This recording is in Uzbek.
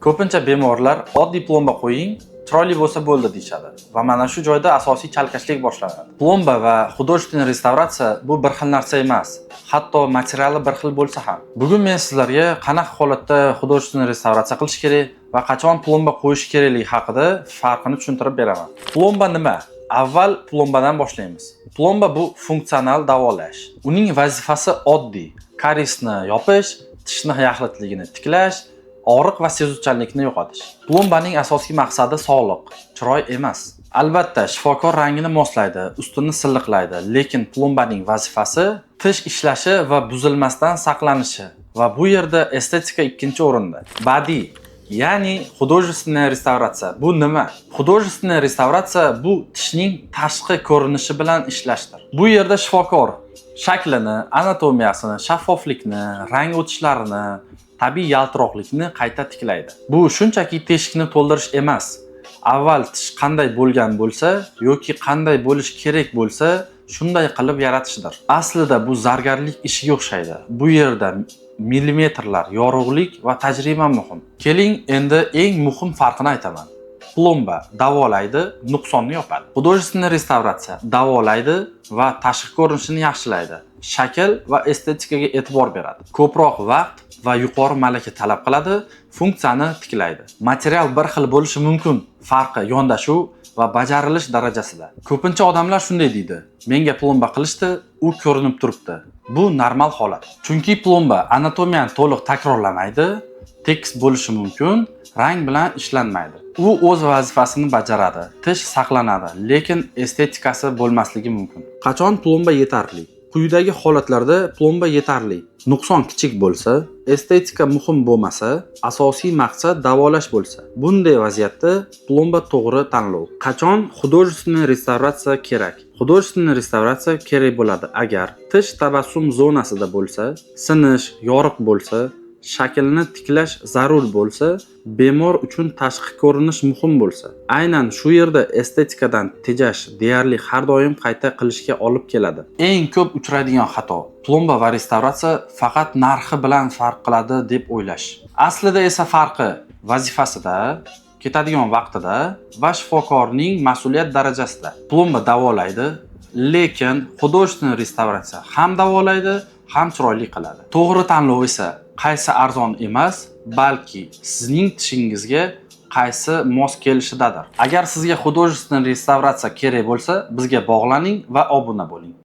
Ko'pincha bemorlar "Oddiy plomba qo'ying, chiroyli bo'lsa bo'ldi", deyishadi va mana shu joyda asosiy chalkashlik boshlanadi. Plomba va художественная restavratsiya bu bir xil narsa emas, hatto materiali bir xil bo'lsa ham. Bugun men sizlarga qanaqa holatda художественная restavratsiya qilish kerak va qachon plomba qo'yish kerakligi haqida farqini tushuntirib beraman. Plomba nima? Avval plombadan boshlaymiz. Plomba bu funksional davolash. Uning vazifasi oddiy: kariesni yopish, tishni yaxlitligini tiklash, og'riq va sezuvchanlikni yo'qotish. Plombaning asosiy maqsadi sog'liq, chiroy emas. Albatta, shifokor rangini moslaydi, ustini silliqlaydi, lekin plombaning vazifasi tish ishlashi va buzilmasdan saqlanishi va bu yerda estetika ikkinchi o'rinda. Badiiy, ya'ni художественная restavratsiya bu nima? Художественная restavratsiya bu tishning tashqi ko'rinishi bilan ishlashdir. Bu yerda shifokor shaklini, anatomiyasini, shaffoflikni, rang o'tishlarini, tabiiy yaltiroqlikni qayta tiklaydi. Bu shunchaki teshikni to'ldirish emas. Avval tish qanday bo'lgan bo'lsa yoki qanday bo'lishi kerak bo'lsa, shunday qilib yaratishdir. Aslida bu zargarlik ishiga o'xshaydi. Bu yerda millimetrlar, yorug'lik va tajriba muhim. Keling, endi eng muhim farqini aytaman. Plomba davolaydi, nuqsonni yopadi. Художественная restavratsiya davolaydi va tashqi ko'rinishini yaxshilaydi. Shakl va estetikaga e'tibor beradi. Ko'proq vaqt va yuqori malaka talab qiladi, funksiyani tiklaydi. Material bir xil bo'lishi mumkin, farqi yondashuv va bajarilish darajasida. Ko'pincha odamlar shunday deydi: "Menga plomba qilishdi, u ko'rinib turibdi." Bu normal holat. Chunki plomba anatomiyani to'liq takrorlamaydi, tekis bo'lishi mumkin, rang bilan ishlanmaydi. U o'z vazifasini bajaradi, tish saqlanadi, lekin estetikasi bo'lmasligi mumkin. Qachon plomba yetarli? Quyidagi holatlarda plomba yetarli: nuqson kichik bo'lsa, estetika muhim bo'lmasa, asosiy maqsad davolash bo'lsa. Bunday vaziyatda plomba to'g'ri tanlov. Qachon художественная restavratsiya kerak? Художественная restavratsiya kerak bo'ladi, agar tish tabassum zonasida bo'lsa, sinish, yoriq bo'lsa, shaklni tiklash zarur bo'lsa, bemor uchun tashqi ko'rinish muhim bo'lsa. Aynan shu yerda estetikadan tejash deyarli har doim qayta qilishga olib keladi. Eng ko'p uchraydigan xato: plomba va restavratsiya faqat narxi bilan farq qiladi deb o'ylash. Aslida esa farqi vazifasida, ketadigan vaqtida va shifokorning mas'uliyat darajasida. Plomba davolaydi, lekin художественный restavratsiya ham davolaydi, ham chiroyli qiladi. To'g'ri tanlov esa qaysi arzon emas, balki sizning tishingizga qaysi mos kelishidadir. Agar sizga художественный restavratsiya kerak bo'lsa, bizga bog'laning va obuna bo'ling.